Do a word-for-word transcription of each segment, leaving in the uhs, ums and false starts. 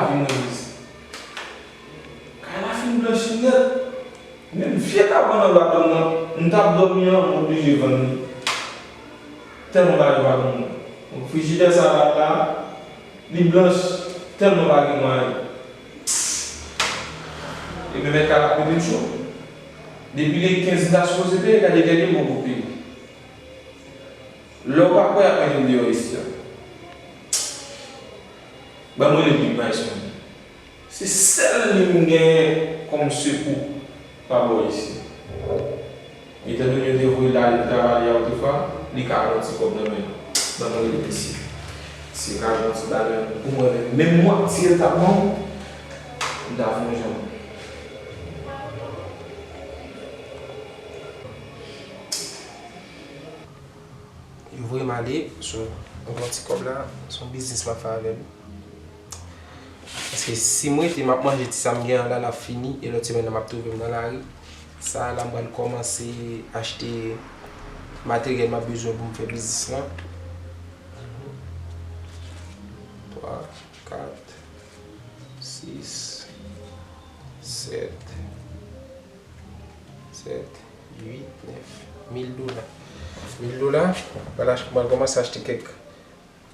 Lavi mwen isi. Kay la fin blanchi nèt. Menm vye kabann anba dòm nan, m t ap dòmi an, m oblije vann li. Tèlman bagay pa gen moun. Donk, frijidè sa la, la, li blanch, tèlman pa gen mwayen. Ebyen, mèt kay la ap pete m cho. Depi le kenz m ta sipoze peye, gade kèlke m poko peye. Lè w pa kwè, y ap mete m deyò isi a. Ban m rele Big Mayson. Se sèl li m genyen kòm sekou pa bò isi. Etandone yo te voye l ale pou travay alyatefwa, li ka pran ti kòb nan men m. Ban m rele mesye. Si yo ka jwenn ti bagay pou mwen, menm mwatye l t ap ban m, m ta fè yon jan. Yo voye m ale, so, m pran ti kòb la, se yon biznis m ap fè avè l. Paske si m rete, m ap manje ti sa m gen an la, l ap fini, e lòt semèn nan, m ap twouve m nan lari. Sa a la, m pral kòmanse achte materyèl m ap bezwen pou m fè biznis lan. Twa, kat, sis, sèt, sèt, uit, nèf, mil dola. Mil dola, m pral ach-, m pral kòmanse achte kèk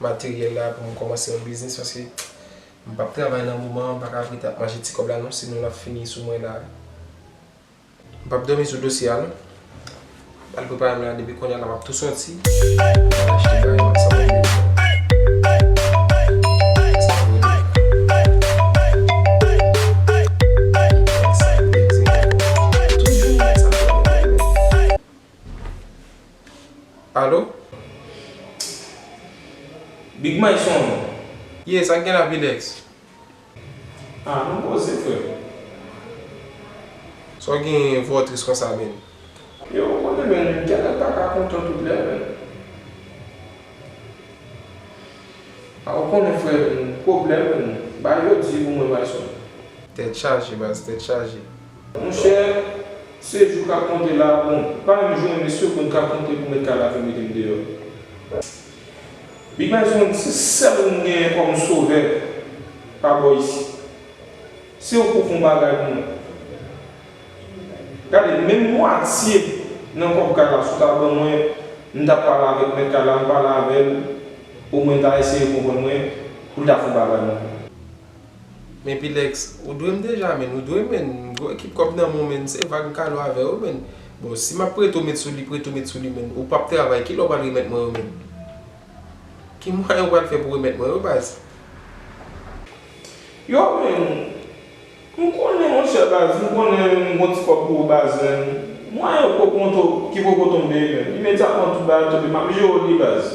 materyèl la pou m kòmanse yon biznis, paske m p ap travay nan moman an, m pa ka rete ap manje ti kòb la non, sinon l ap fini sou mwen la. M p ap dòmi sou dosye a non. M pral prepare m la, depi kounye a la m ap tou sòti. M pral achte bagay, m ap sanble. Alo? Big Mike son non. Yes, sa k gen la, Pilex? Ah, nou poze, frè. Sa w gen vwa w tris konsa, menn? Yo, ou konnen, menn, kèt, m pa ka kontan tout lè, menn. A, ou konnen, frè, pwoblèm, ba yo di pou mwen, Mayson. Tèt chaje, baz, tèt chaje. Monchè, se jou k ap konte la, bon, pa menm jou, men se segonn k ap konte pou mèt kay la fè mete m deyò. Big Mayson, se sèl ou m genyen kòm sovè pa bò isi. Se ou k pou fè yon bagay pou mwen. Gade, menm mwatye nan kòb kay la, si w ta ban mwen, m t ap pale avèk mèt kay la, m pale avè l, omwen l ta eseye konprann mwen, pou l ta fè yon bagay pou mwen. Men Pilex, ou dwe m deja, menn, ou dwe, menn, gwo ekip kòb nan men w, menn, se vag m ka lwe avè w, menn. Bon, si m ap prete w met sou li, prete w met sou li, menn, ou p ap travay, kilè w pral remèt mwen yo, menn? Ki mwayen w pral fè pou remèt mwen yo, baz? Yo, menn, m konnen, monchè, baz, m konnen m gon ti kòb pou ou, baz, menn. Mwayen yo poko tonbe, ki poko tonbe, menn. Imedyatman, tout bagay tonbe, m ap jere w li, baz.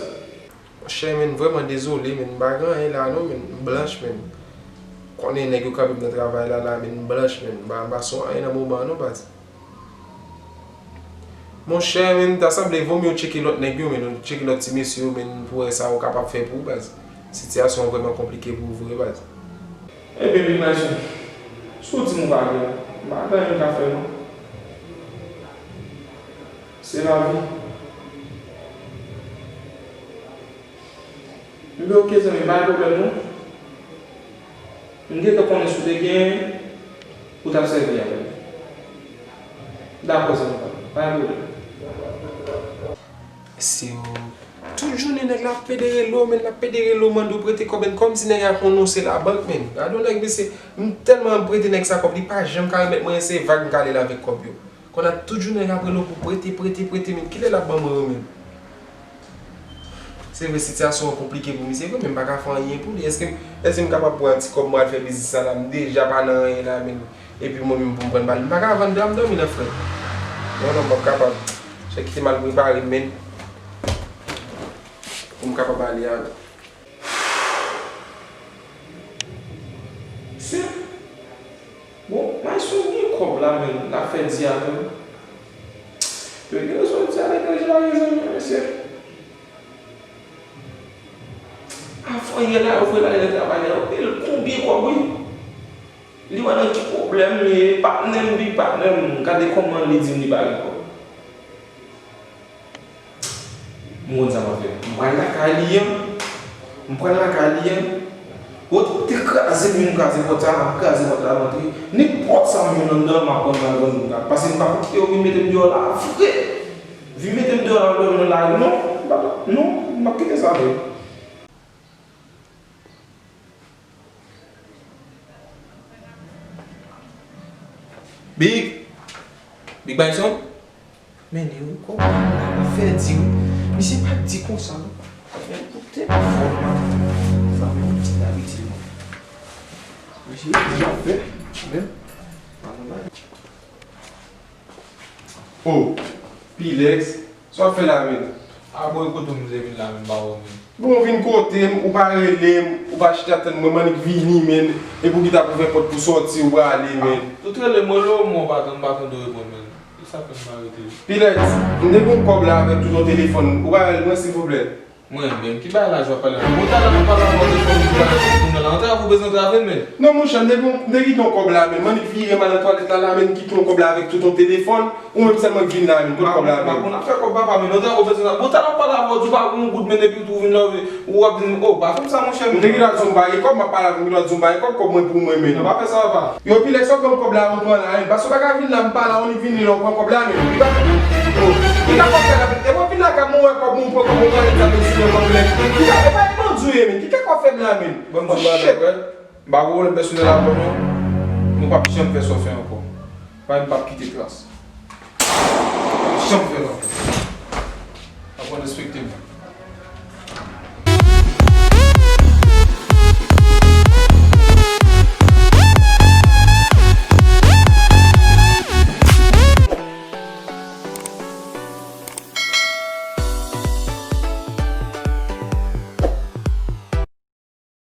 Monchè, menn, vrèman dezole, menn, m pa gen anyen la, non, menn, m blanch, menn. Konnen nèg yo kanpe m nan travay la, la, menn, m blanch, menn, m pa, m pa sou anyen nan moman an, non, baz. Monchè, menn, ta sanble vomye w tcheke lòt nèg yo, menn, ou tcheke lòt ti mesye yo, menn, pou wè sa yo kapab fè pou ou, baz. Sitiyasyon an vrèman konplike pou ou vre, baz. Ebyen, Big Mayson, si w di m ou pa gen, m pa gen anyen m ka fè, non. Se lavi. Ebyen, oke, zanmi, pa gen pwoblèm, non. M gentan konnen si w te genyen, ou t ap sèvi avè l. Dakò, zanmi pa m, pa gen pwoblèm. Mesye yo, tout jounen nèg la ap pede rele w, menn, l ap pede rele w, mande w prete kòb, menn, kòmsi nèg la konnen w se labank, menn. Gade yon nèg, mesye, m tèlman prete nèg sa kòb, li pa janm ka remèt mwen, se vag m ka ale l avèk kòb yo. Kounye a tout jounen nèg ap rele w pou prete, prete, prete, menn, kilè l ap ban mwen yo, menn? Se vre, sitiyasyon an konplike pou misye vre, men m pa ka fè anyen pou li. Èske, èske m kapab pran ti kòb mwen al fè biznis sa la? M deja pa nan anyen la, menn. Epi mwen menm pou m pran bal, m pa ka vann dra m dòmi nan frè. Non, non, m p ap kapab. Chè kite m al prepare m, menn. Pou m kapab ale a. Mesye, bon, Mayson gen kòb la, menn, l ap fè di avè m. Yo gen rezon di avèk Anjela, mezanmi, mesye. Avan yè la, yo voye l ale nan travay la, yo peye l konbyen kòb, wi. Li wè nan ki pwoblèm li ye, patnè m, wi, patnè m, gade kòman li di m li pa gen kòb. M konn sa m ap fè. M pral lakay li an. M pral lakay li an. Bon, te kraze pou m kraze pòt sa, m ap kraze pòt la, m antre. Nenpòt sa m jwenn anndan, m ap pran m al vann moun la. Paske m pa pou kite yo vin mete m deyò la vre. Vin mete m deyò la, m dòmi nan lari, non, m pa, non, m p ap kite sa vre. Big, Big Bison. Men li wi, kòman la, m ap fè di wi. Misye pa t di konsa non. Men pou telefòn la. Sa men yon ti abitid mwen. Misye di ap fè. Men. Oh, Pilex, sa w ap fè la menm? A bon, e kote w m te vin la menm, m pa wè w menm. Bon, w vin kote m, ou pa rele m, ou pa chita tann mwen, m annik vini menm. Epi w gentan ap ouvè pòt pou sòti, ou prale menm. Ou t rele m, rele w, mwen pa tann, m pa tande w reponn menm. E sa fè m pa rete. Pilex, m te gen yon kòb la avèk tout yon telefòn. Ou pa rele mwen, silvouplè? Mwen menm, ki bagay la j w ap pale la? Bon, talè m ap pale avè w telefòn, ou di bagay pou moun nan la. Antrave ou bezwen antrave m menm. Non, monchè, m te gen, m te kite yon kòb la menm. M annik vire m al nan twalèt la, la menm, kite yon kòb la avèk tout yon telefòn. Ou menm sèlman k vin la menm, kot kòb la menm? M pa konn afè kòb papa, men antrave ou bezwen sa. Bon, talè m ap pale avè w, di w pa gen yon goud, men epi tou ou vin la, ou ap vin, oh, pa fè m sa, monchè. M te gen dwa di w m pa gen kòb, m ap pale avè w, m gen dwa di w m pa gen kòb, kòb mwen pou mwen menm. Non, pa fè sa, papa. Yo, Pilex, sa w fè yon kòb la, ou pran la menm. Paske w pa ka vin la, m pa la, ou annik vini la, ou pran kòb la menm. Ki ka, oh, ki ka kòb fè la menm? E mwen vin la, ka mwen wè kòb mwen, ou pran kòb mwen, ou pale sa menm sou yon kòb lè. Ki ka, e pa yon bandi w ye menm. Ki ka kòb fè m la menm? Bon, m di w bagay, frè. M pa gen pwoblèm pèsonèl avè w non. Nou p ap janm fè sa w fè ankò. Paske m p ap kite tras. Janm fè l ankò.